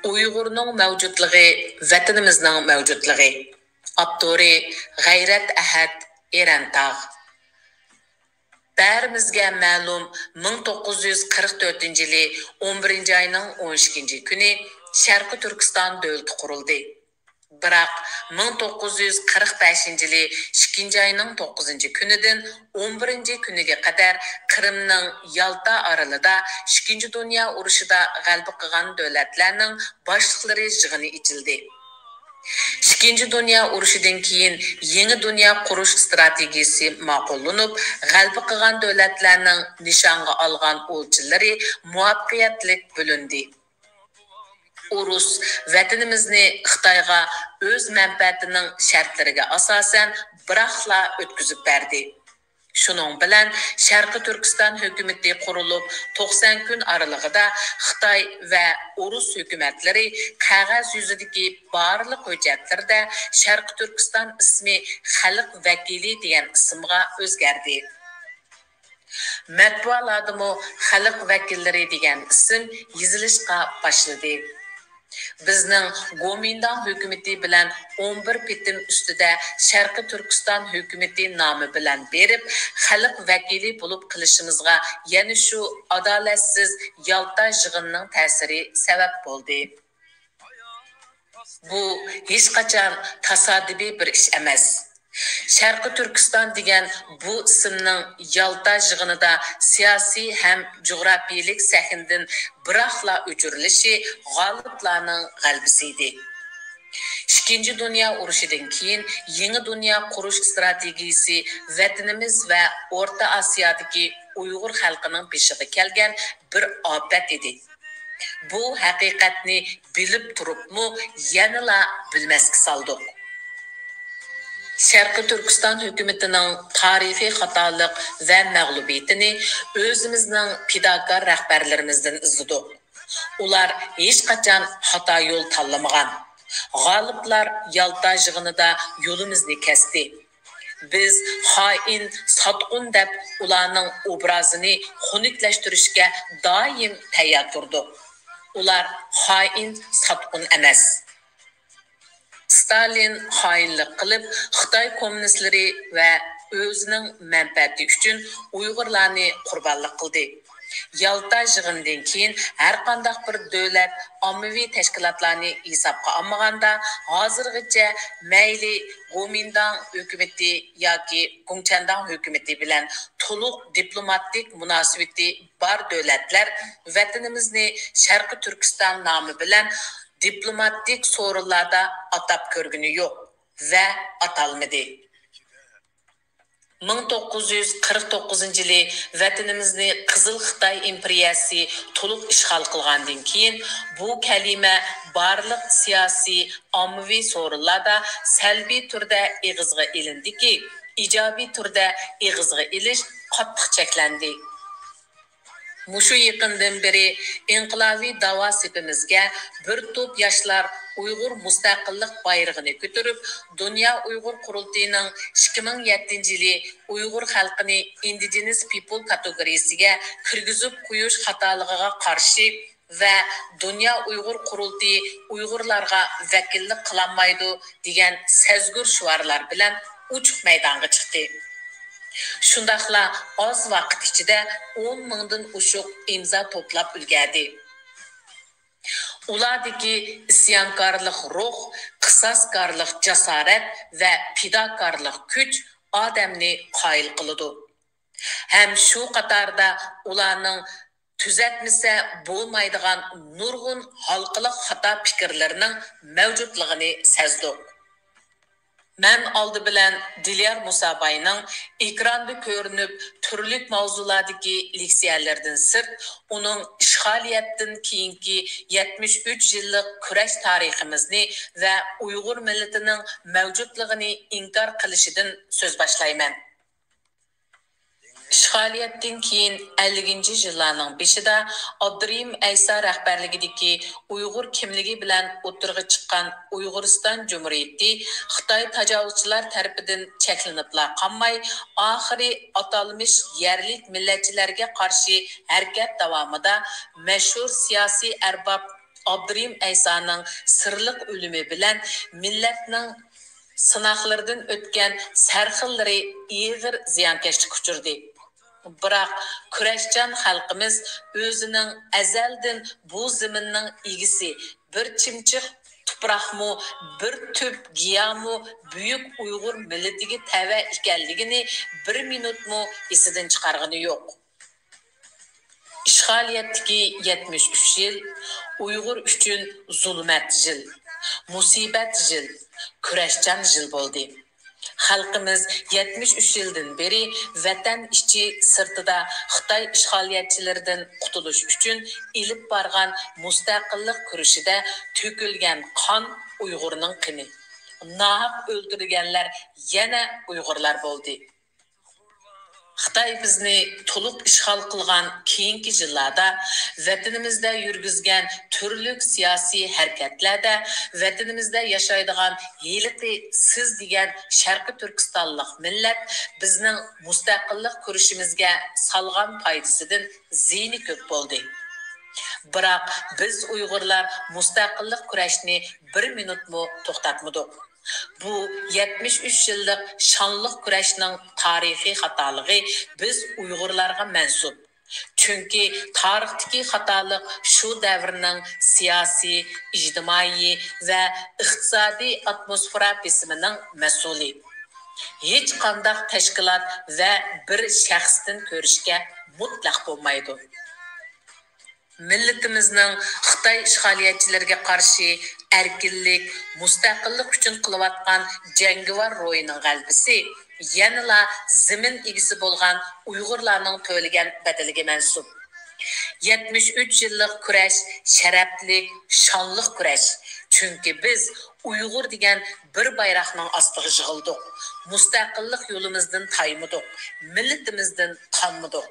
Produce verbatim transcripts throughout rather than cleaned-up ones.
ئۇيغۇرنىڭ مەۋجۇتلۇقى ۋەتىنىمىزنىڭ مەۋجۇتلۇقى. ئاپتورى: غەيرەت ئەھەت ئېرەنتاغ. بەرىمىزگە مەلۇم، مىڭ توققۇز يۈز قىرىق تۆتىنچى يىلى ئون بىرىنچى ئاينىڭ ئون ئىككىنچى كۈنى شەرقىي تۈركىستان دۆلىتى قۇرۇلدى. بىراق، مىڭ توققۇز يۈز قىرىق بەشىنچى يىلى ئىككىنچى ئاينىڭ توققۇزىنچى كۈنىدىن ئون بىرىنچى كۈنىگە قەدەر قىرىمنىڭ يالتا ئارىلىدا ئىككىنچى دۇنيا ئۇرۇشىدا غەلىبە قىلغان دۆلەتلەرنىڭ باشلىقلىرى يىغىنى ئېچىلدى. ئىككىنچى دۇنيا ئۇرۇشىدىن كېيىن يېڭى دۇنيا قۇرۇش ئىستراتېگىيىسى ماقۇللىنىپ، غەلىبە قىلغان دۆلەتلەرنىڭ نىشانغا ئالغان ئولجىلىرى مۇۋەپپەقىيەتلىك بۆلۈندى. ئۇرۇس ۋەتىنىمىزنى خىتايغا ئۆز مەنپەئەتىنىڭ شەرتلىرىگە ئاساسەن بىراقلا ئۆتكۈزۈپ بەردى. شۇنىڭ بىلەن شەرقىي تۈركىستان ھۆكۈمىتى قۇرۇلۇپ، توقسان كۈن ئارىلىقىدا خىتاي ۋە ئۇرۇس ھۆكۈمەتلىرى قەغەز يۈزىدىكى بارلىق ھۆججەتلىرىدە شەرقىي تۈركىستان ئىسمى خەلق ۋەكىلى دېگەن ئىسىمغا ئۆزگەردى. مەتبۇئاتلاردىمۇ خەلق ۋەكىللىرى دېگەن ئىسىم يېزىلىشقا باشلىدى. بىزنىڭ گومىنداڭ ھۆكۈمىتى بىلەن ئون بىر پېتىم ئۈستىدە شەرقىي تۈركىستان ھۆكۈمىتى نامى بىلەن بېرىپ، خەلق ۋەكىلى بولۇپ قېلىشىمىزغا يەنە شۇ ئادالەتسىز يالتا يىغىنىنىڭ تەسىرى سەۋەب بولدى. بۇ ھېچقاچان تاسادىپىي بىر ئىش ئەمەس. شەرقىي تۈركىستان دېگەن بۇ ئىسىمنىڭ يالتا يىغىنىدا سىياسىي ھەم جۇغراپىيىلىك سەھنىدىن بىراقلا ئۆچۈرۈلۈشى غالىبلارنىڭ غەلىبىسى ئىدى. ئىككىنچى دۇنيا ئۇرۇشىدىن كېيىن يېڭى دۇنيا قۇرۇش ئىستراتېگىيىسى ۋەتىنىمىز ۋە ئورتا ئاسىيادىكى ئۇيغۇر خەلقىنىڭ بېشىغا كەلگەن بىر ئاپەت ئىدى. بۇ ھەقىقەتنى بىلىپ تۇرۇپمۇ يەنىلا بىلمەسكە سالدۇق. شەرقىي تۈركىستان ھۆكۈمىتىنىڭ تارىخىي خاتالىق ۋە مەغلۇبىيىتىنى ئۆزىمىزنىڭ پىداكار رەھبەرلىرىمىزدىن ئىزدىدۇق. ئۇلار ھېچقاچان خاتا يول تاللىمىغان. غالىبلار يالتا يىغىنىدا يولىمىزنى كەستى. بىز خائىن، ساتقۇن دەپ ئۇلارنىڭ ئوبرازىنى خۇنۈكلەشتۈرۈشكە دائىم تەييار تۇردۇق. ئۇلار خائىن، ساتقۇن ئەمەس. ستالىن خائىنلىق قىلىپ، خىتاي كوممۇنىستلىرى ۋە ئۆزىنىڭ مەنپەئەتى ئۈچۈن ئۇيغۇرلارنى قۇربانلىق قىلدى. يالتا يىغىنىدىن كېيىن ھەرقانداق بىر دۆلەت ئاممىۋى تەشكىلاتلارنى ھېسابقا ئالمىغاندا، ھازىرغىچە مەيلى گومىنداڭ ھۆكۈمىتى ياكى گۇڭچەنداڭ ھۆكۈمىتى بىلەن تولۇق دىپلوماتىك مۇناسىۋىتى بار دۆلەتلەر ۋەتىنىمىزنى شەرقىي تۈركىستان نامى بىلەن دىپلوماتىك سورۇنلاردا ئاتاپ كۆرگىنى يوق ۋە ئاتالمىدى. مىڭ توققۇز يۈز قىرىق توققۇزىنچى يىلى ۋەتىنىمىزنى قىزىل خىتاي ئىمپېرىيەسى تولۇق ئىشغال قىلغاندىن كېيىن، بۇ كەلىمە بارلىق سىياسىي، ئاممىۋى سورۇنلاردا سەلبىي تۈردە ئېغىزغا ئېلىندىكى، ئىجابىي تۈردە ئېغىزغا ئېلىش قاتتىق چەكلەندى. مۇشۇ يېقىندىن بېرى ئىنقىلابىي داۋا سېپىمىزگە بىر توپ ياشلار ئۇيغۇر مۇستەقىللىق بايرىقىنى كۆتۈرۈپ، دۇنيا ئۇيغۇر قۇرۇلتىيىنىڭ ئىككى مىڭ يەتتىنچى يىلى ئۇيغۇر خەلقىنى ئىندىجېنس پىپل كاتېگورىيىسىگە كىرگۈزۈپ قويۇش خاتالىقىغا قارشى ۋە دۇنيا ئۇيغۇر قۇرۇلتىيى ئۇيغۇرلارغا ۋەكىللىك قىلالمايدۇ دېگەن سەزگۈر شوئارلار بىلەن ئوچۇق مەيدانغا چىقتى. شۇنداقلا ئاز ۋاقىت ئىچىدە ئون مىڭدىن ئوشۇق ئىمزا توپلاپ ئۈلگەردى. ئۇلاردىكى ئىسيانكارلىق روھ، قىساسكارلىق جاسارەت ۋە پىداكارلىق كۈچ ئادەمنى قايىل قىلىدۇ. ھەم شۇ قاتاردا ئۇلارنىڭ تۈزەتمىسە بولمايدىغان نۇرغۇن ھالقىلىق خاتا پىكىرلىرىنىڭ مەۋجۇتلۇقىنى سەزدۇق. مەن ئالدى بىلەن دىليار مۇساباينىڭ ئېكراندا كۆرۈنۈپ تۈرلۈك ماۋزۇلاردىكى لېكسىيەلىرىدىن سىرت، ئۇنىڭ ئىشغالىيەتتىن كېيىنكى يەتمىش ئۈچ يىللىق كۈرەش تارىخىمىزنى ۋە ئۇيغۇر مىللىتىنىڭ مەۋجۇتلۇقىنى ئىنكار قىلىشىدىن سۆز باشلايمەن. ئىشغالىيەتتىن كېيىن ئەللىكىنچى يىللارنىڭ بېشىدا ئابدۇرېھىم ئەيسا رەھبەرلىكىدىكى ئۇيغۇر كىملىكى بىلەن ئوتتۇرىغا چىققان ئۇيغۇرىستان جۇمھۇرىيىتى خىتاي تاجاۋۇزچىلار تەرىپىدىن چەكلىنىپلا قالماي، ئاخىرى ئاتالمىش يەرلىك مىللەتچىلەرگە قارشى ھەرىكەت داۋامىدا مەشھۇر سىياسىي ئەرباب ئابدۇرېھىم ئەيسانىڭ سىرلىق ئۆلۈمى بىلەن مىللەتنىڭ سىناقلىرىدىن ئۆتكەن سەرخىللىرى ئېغىر زىيانكەشلىككە ئۇچرىدى. بىراق كۈرەشچان خەلقىمىز ئۆزىنىڭ ئەزەلدىن بۇ زېمىننىڭ ئىگىسى، بىر چىمچىق تۇپراقمۇ، بىر تۈپ گىياھمۇ، بۈيۈك ئۇيغۇر مىللىتىگە تەۋە ئىكەنلىكىنى بىر مىنۇتمۇ ئېسىدىن چىقارغىنى يوق. ئىشغالىيەتتىكى يەتمىش ئۈچ يىل ئۇيغۇر ئۈچۈن زۇلمەت يىل، مۇسىبەت يىل، كۈرەشچان يىل بولدى. خەلقىمىز يەتمىش ئۈچ يىلدىن بېرى ۋەتەن ئىچى سىرتىدا خىتاي ئىشغالىيەتچىلىرىدىن قۇتۇلۇش ئۈچۈن ئېلىپ بارغان مۇستەقىللىق كۈرىشىدە تۆكۈلگەن قان ئۇيغۇرنىڭ قېنى، ناھەق ئۆلتۈرۈلگەنلەر يەنە ئۇيغۇرلار بولدى. خىتاي بىزنى تولۇق ئىشغال قىلغان كېيىنكى يىللاردا ۋەتىنىمىزدە يۈرگۈزگەن تۈرلۈك سىياسىي ھەرىكەتلەردە ۋەتىنىمىزدە ياشايدىغان ھېلىقى سىز دېگەن شەرقىي تۈركىستانلىق مىللەت بىزنىڭ مۇستەقىللىق كۈرىشىمىزگە سالغان پايدىسىدىن زىيىنى كۆپ بولدى. بىراق بىز ئۇيغۇرلار مۇستەقىللىق كۈرەشنى بىر مىنۇتمۇ توختاتمىدۇق. بۇ يەتمىش ئۈچ يىللىق شانلىق كۈرەشنىڭ تارىخىي خاتالىقى بىز ئۇيغۇرلارغا مەنسۇپ. چۈنكى تارىختىكى خاتالىق شۇ دەۋرنىڭ سىياسىي، ئىجتىمائىي ۋە ئىقتىسادىي ئاتموسفېرا بېسىمىنىڭ مەسئۇلى. ھېچقانداق تەشكىلات ۋە بىر شەخستىن كۆرۈشكە مۇتلەق بولمايدۇ. مىللىتىمىزنىڭ خىتاي ئىشغالىيەتچىلىرىگە قارشى ئەركىنلىك، مۇستەقىللىق ئۈچۈن قىلىۋاتقان جەڭگىۋار روھىنىڭ غەلىبىسى يەنىلا زېمىن ئىگىسى بولغان ئۇيغۇرلارنىڭ تۆلىگەن بەدىلىگە مەنسۇپ. يەتمىش ئۈچ يىللىق كۈرەش شەرەپلىك، شانلىق كۈرەش. چۈنكى بىز ئۇيغۇر دېگەن بىر بايراقنىڭ ئاستىغا يىغىلدۇق. مۇستەقىللىق يولىمىزدىن تايمىدۇق. مىللىتىمىزدىن تانمىدۇق.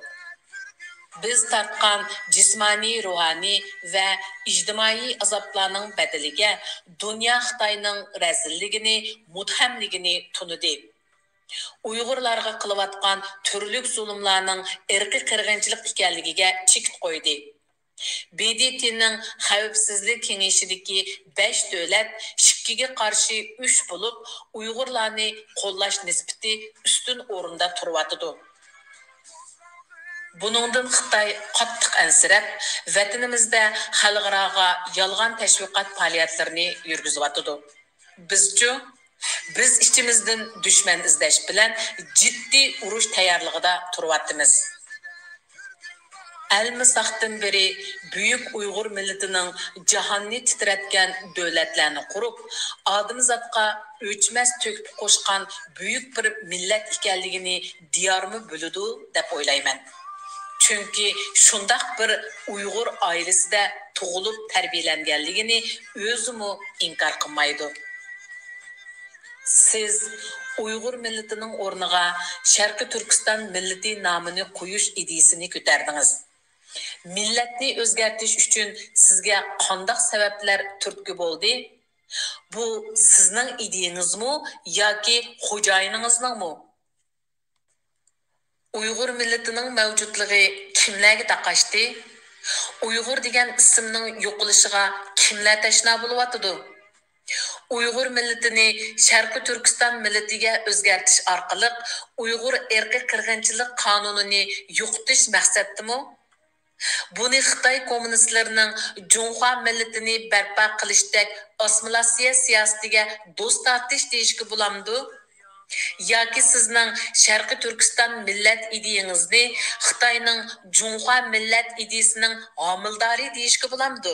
بىز تارتقان جىسمانىي، روھانىي ۋە ئىجتىمائىي ئازابلارنىڭ بەدىلىگە دۇنيا خىتاينىڭ رەزىللىكىنى، مۇتھەملىكىنى تونۇدى. ئۇيغۇرلارغا قىلىۋاتقان تۈرلۈك زۇلۇملارنىڭ ئىرقىي قىرغىنچىلىق ئىكەنلىكىگە چېكىت قويدى. ب د ت نىڭ خەۋپسىزلىك كېڭىشىدىكى بەش دۆلەت ئىككىگە قارشى ئۈچ بولۇپ، ئۇيغۇرلارنى قوللاش نىسبىتى ئۈستۈن ئورۇندا تۇرۇۋاتىدۇ. بۇنىڭدىن خىتاي قاتتىق ئەنسىرەپ، ۋەتىنىمىزدە خەلقئاراغا يالغان تەشۋىقات پائالىيەتلىرىنى يۈرگۈزۈۋاتىدۇ. بىزچۇ؟ بىز ئىچىمىزدىن دۈشمەن ئىزدەش بىلەن جىددىي ئۇرۇش تەييارلىقىدا تۇرۇۋاتىمىز. ئەلمىساقتىن بېرى بۈيۈك ئۇيغۇر مىللىتىنىڭ جاھاننى تىترەتكەن دۆلەتلەرنى قۇرۇپ، ئادەمزاتقا ئۆچمەس تۆھپە قوشقان بۈيۈك بىر مىللەت ئىكەنلىكىنى دىيارمۇ بىلىدۇ دەپ ئويلايمەن. چۈنكى شۇنداق بىر ئۇيغۇر ئائىلىسىدە تۇغۇلۇپ تەربىيەلەنگەنلىكىنى ئۆزىمۇ ئىنكار قىلمايدۇ. سىز ئۇيغۇر مىللىتىنىڭ ئورنىغا شەرقىي تۈركىستان مىللىتى نامىنى قويۇش ئىدىيىسىنى كۆتەردىڭىز. مىللەتنى ئۆزگەرتىش ئۈچۈن سىزگە قانداق سەۋەبلەر تۈرتكە بولدى؟ بۇ سىزنىڭ ئىدىيىڭىزمۇ ياكى خوجايىنىڭىزنىڭمۇ؟ ئۇيغۇر مىللىتىنىڭ مەۋجۇتلۇقى كىملەرگە تاقاشتى؟ ئۇيغۇر دېگەن ئىسىمنىڭ يوقىلىشىغا كىملەر تەشنا بولۇۋاتىدۇ؟ ئۇيغۇر مىللىتىنى شەرقىي تۈركىستان مىللىتىگە ئۆزگەرتىش ئارقىلىق ئۇيغۇر ئىرقىي قىرغىنچىلىق قانۇنىنى يوقىتىش مەقسەتتىمۇ؟ بۇنى خىتاي كوممۇنىستلىرىنىڭ جۇڭخۇا مىللىتىنى بەرپا قىلىشتەك ئاسسىمىلياتسىيە سىياسىتىگە دوست تارتىش دېيىشكە بولامدۇ؟ ياكى سىزنىڭ شەرقىي تۈركىستان مىللەت ئىدىيىڭىزنى خىتاينىڭ جۇڭخۇا مىللەت ئىدىيىسىنىڭ ھامىلىدارى دېيىشكە بولامدۇ؟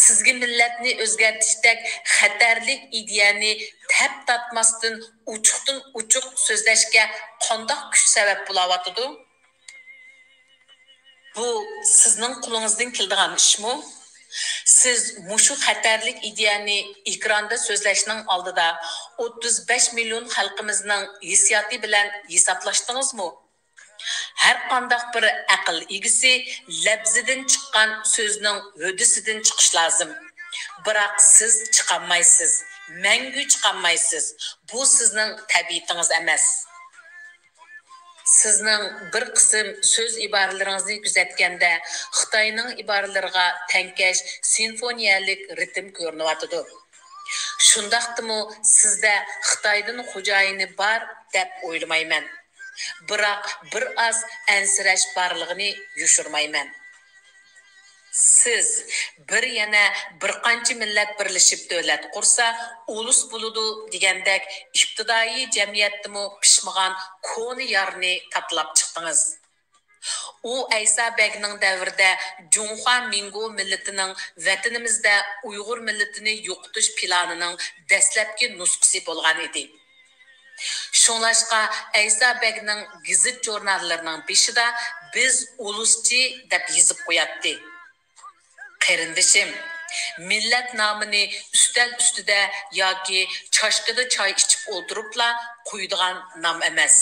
سىزگە مىللەتنى ئۆزگەرتىشتەك خەتەرلىك ئىدىيەنى تەپ تارتماستىن ئوچۇقتىن ئوچۇق سۆزلەشكە قانداق كۈچ سەۋەب بولاۋاتىدۇ؟ بۇ سىزنىڭ قولىڭىزدىن كېلىدىغان ئىشمۇ؟ سىز مۇشۇ خەتەرلىك ئىدىيەنى ئېكراندا سۆزلەشنىڭ ئالدىدا ئوتتۇز بەش مىليون خەلقىمىزنىڭ ھېسسىياتى بىلەن ھېسابلاشتىڭىزمۇ؟ ھەرقانداق بىر ئەقىل ئىگىسى لەپزىدىن چىققان سۆزنىڭ ھۆددىسىدىن چىقىش لازىم. بىراق سىز چىقالمايسىز، مەڭگۈ چىقالمايسىز. بۇ سىزنىڭ تەبىئىتىڭىز ئەمەس. سىزنىڭ بىر قىسىم سۆز ئىبارىلىرىڭىزنى كۆزەتكەندە، خىتاينىڭ ئىبارىلىرىغا تەڭكەش سىمفونىيەلىك رىتىم كۆرۈنۈۋاتىدۇ. شۇنداقتىمۇ سىزدە خىتايدىن خوجايىنى بار دەپ ئويلىمايمەن. بىراق بىر ئاز ئەنسىرەش بارلىقىنى يوشۇرمايمەن. سىز بىر يەنە بىر قانچە مىللەت بىرلىشىپ دۆلەت قۇرسا، ئۇلۇس بولىدۇ دېگەندەك ئىپتىدائىي جەمئىيەتتىمۇ پىشمىغان كونا يارنى تاتىلاپ چىقتىڭىز. ئۇ ئەيسا بەگنىڭ دەۋرىدە جۇڭخۇا مىڭگو مىللىتىنىڭ ۋەتىنىمىزدە ئۇيغۇر مىللىتىنى يوقىتىش پىلانىنىڭ دەسلەپكى نۇسخىسى بولغان ئىدى. شۇڭلاشقا ئەيسا بەگنىڭ گېزىت-ژۇرناللىرىنىڭ بېشىدا «بىز ئۇلۇسچى» دەپ يېزىپ قوياتتى. قېرىندىشىم، مىللەت نامىنى ئۈستەل ئۈستىدە ياكى چاشكىدا چاي ئىچىپ ئولتۇرۇپلا قويىدىغان نام ئەمەس.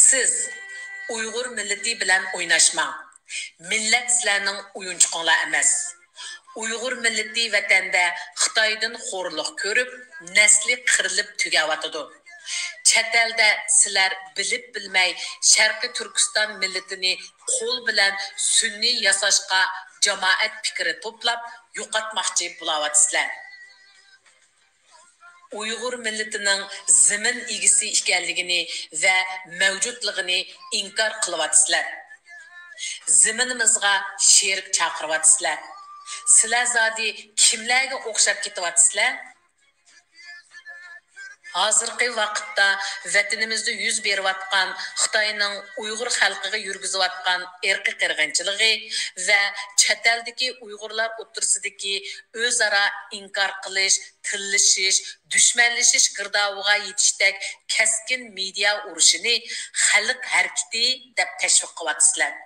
سىز ئۇيغۇر مىللىتى بىلەن ئويناشماڭ. مىللەت سىلەرنىڭ ئويۇنچۇقۇڭلار ئەمەس. ئۇيغۇر مىللىتى ۋەتەندە خىتايدىن خورلۇق كۆرۈپ، نەسلى قىرىلىپ تۈگەۋاتىدۇ. چەت ئەلدە سىلەر بىلىپ بىلمەي شەرقىي تۈركىستان مىللىتىنى قول بىلەن سۈنئىي ياساشقا جامائەت پىكرى توپلاپ يوقاتماقچى بولاۋاتىسىلەر. ئۇيغۇر مىللىتىنىڭ زېمىن ئىگىسى ئىكەنلىكىنى ۋە مەۋجۇتلۇقىنى ئىنكار قىلىۋاتىسىلەر. زېمىنىمىزغا شېرىك چاقىرىۋاتىسىلەر. سىلەر زادى كىملەرگە ئوخشاپ كېتىۋاتىسىلەر؟ ھازىرقى ۋاقىتتا ۋەتىنىمىزدە يۈز بېرىۋاتقان خىتاينىڭ ئۇيغۇر خەلقىگە يۈرگۈزۈۋاتقان ئىرقىي قىرغىنچىلىقى ۋە چەت ئەلدىكى ئۇيغۇرلار ئوتتۇرىسىدىكى ئۆزئارا ئىنكار قىلىش، تىللىشىش، دۈشمەنلىشىش گىردابىغا يېتىشتەك كەسكىن مېدىيا ئۇرۇشىنى خەلق ھەرىكىتى دەپ تەشۋىق قىلىۋاتىسىلەر.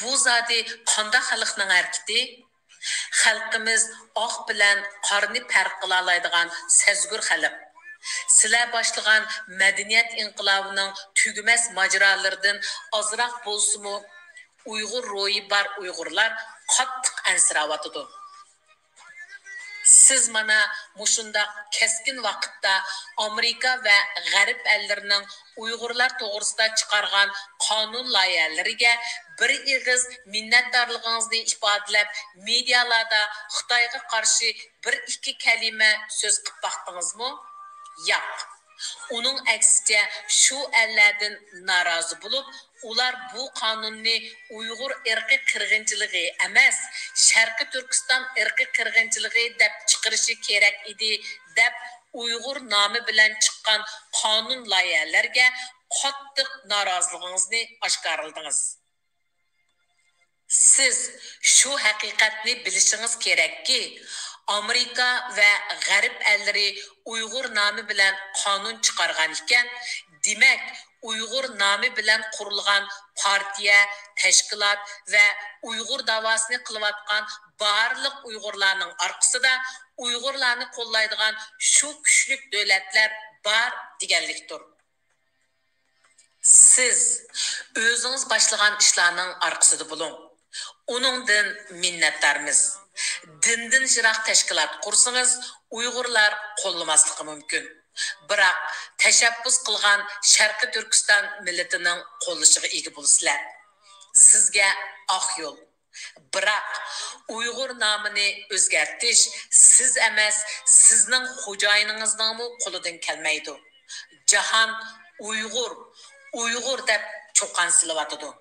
بۇ زادى قانداق خەلقنىڭ ھەرىكىتى؟ خەلقىمىز ئاق بىلەن قارىنى پەرق قىلالايدىغان سەزگۈر خەلق. سىلەر باشلىغان مەدەنىيەت ئىنقىلابىنىڭ تۈگىمەس ماجىرالىرىدىن ئازراق بولسىمۇ ئۇيغۇر روھى بار ئۇيغۇرلار قاتتىق ئەنسىرەۋاتىدۇ. سىز مانا مۇشۇنداق كەسكىن ۋاقىتتا ئامېرىكا ۋە غەرب ئەللىرىنىڭ ئۇيغۇرلار توغرىسىدا چىقارغان قانۇن لايىھەلىرىگە بىر ئېغىز مىننەتدارلىقىڭىزنى ئىپادىلەپ، مېدىيالاردا خىتايغا قارشى بىر ئىككى كەلىمە سۆز قىلىپ باقتىڭىزمۇ؟ ياق. ئۇنىڭ ئەكسىچە، شۇ ئەللەردىن نارازى بولۇپ، ئۇلار بۇ قانۇننى ئۇيغۇر ئىرقىي قىرغىنچىلىقى ئەمەس، شەرقىي تۈركىستان ئىرقىي قىرغىنچىلىقى دەپ چىقىرىشى كېرەك ئىدى، دەپ ئۇيغۇر نامى بىلەن چىققان قانۇن لايىھەلەرگە قاتتىق نارازىلىقىڭىزنى ئاشكارىلىدىڭىز. سىز شۇ ھەقىقەتنى بىلىشىڭىز كېرەككى، ئامېرىكا ۋە غەرب ئەللىرى ئۇيغۇر نامى بىلەن قانۇن چىقارغان ئىكەن، دېمەك، ئۇيغۇر نامى بىلەن قۇرۇلغان پارتىيە، تەشكىلات ۋە ئۇيغۇر داۋاسىنى قىلىۋاتقان بارلىق ئۇيغۇرلارنىڭ ئارقىسىدا ئۇيغۇرلارنى قوللايدىغان شۇ كۈچلۈك دۆلەتلەر بار دېگەنلىكتۇر. سىز ئۆزىڭىز باشلىغان ئىشلارنىڭ ئارقىسىدا بولۇڭ. ئۇنىڭدىن مىننەتدارمىز. دىندىن يىراق تەشكىلات قۇرسىڭىز، ئۇيغۇرلار قوللىماسلىقى مۇمكىن. بىراق تەشەببۇس قىلغان شەرقىي تۈركىستان مىللىتىنىڭ قوللىشىغا ئىگە بولىسىلەر. سىزگە ئاق يول. بىراق ئۇيغۇر نامىنى ئۆزگەرتىش سىز ئەمەس، سىزنىڭ خوجايىنىڭىزنىڭمۇ قولىدىن كەلمەيدۇ. جاھان ئۇيغۇر، ئۇيغۇر دەپ چۇقان سېلىۋاتىدۇ.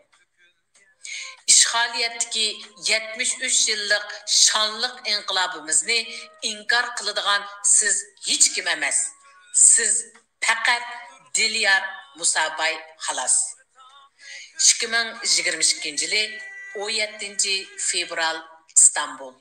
ئىشغالىيەتتىكى يەتمىش ئۈچ يىللىق شانلىق ئىنقىلابىمىزنى ئىنكار قىلىدىغان سىز ھېچكىم ئەمەس. سىز پەقەت دىليار مۇساباي، خالاس. ئىككى مىڭ يىگىرمە ئىككىنچى يىلى، ئون يەتتىنچى فېۋرال، ئىستانبۇل.